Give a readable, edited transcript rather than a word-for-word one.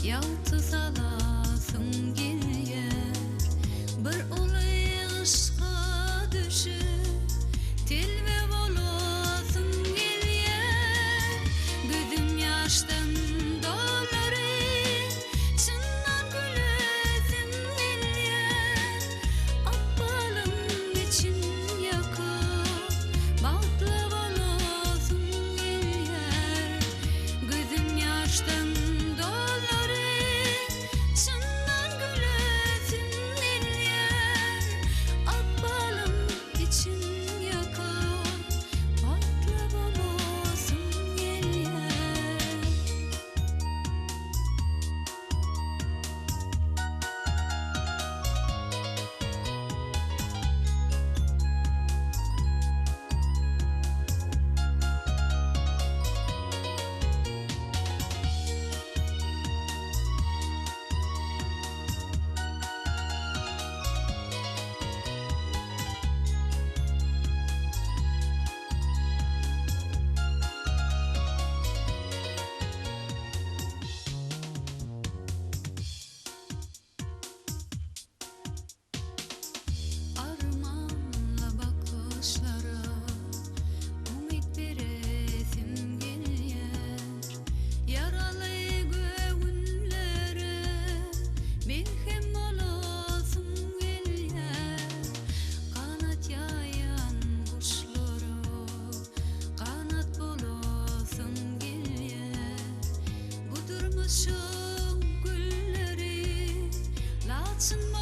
Ýagty salasym gelýär. Bir uly yşka düşüp, telbe bolasym gelýär. Gözüm ýaşdan dolary, çyndan gülesim gelýär. Ykbalym için ýakyp, bagtly bolasym gelýär. Gözüm ýaşdan dolary, çyndan gülesim gelýär. Ykbalym için ýakyp, bagtly bolasym gelýär. Armanly bakyşlara umyt beresim gelýär. Ýaraly göwünlere melhem bolasym gelýär. Ganat ýaýan guşlara ganat bolasym gelýär. Bu durmuşyň gülleri laçyn.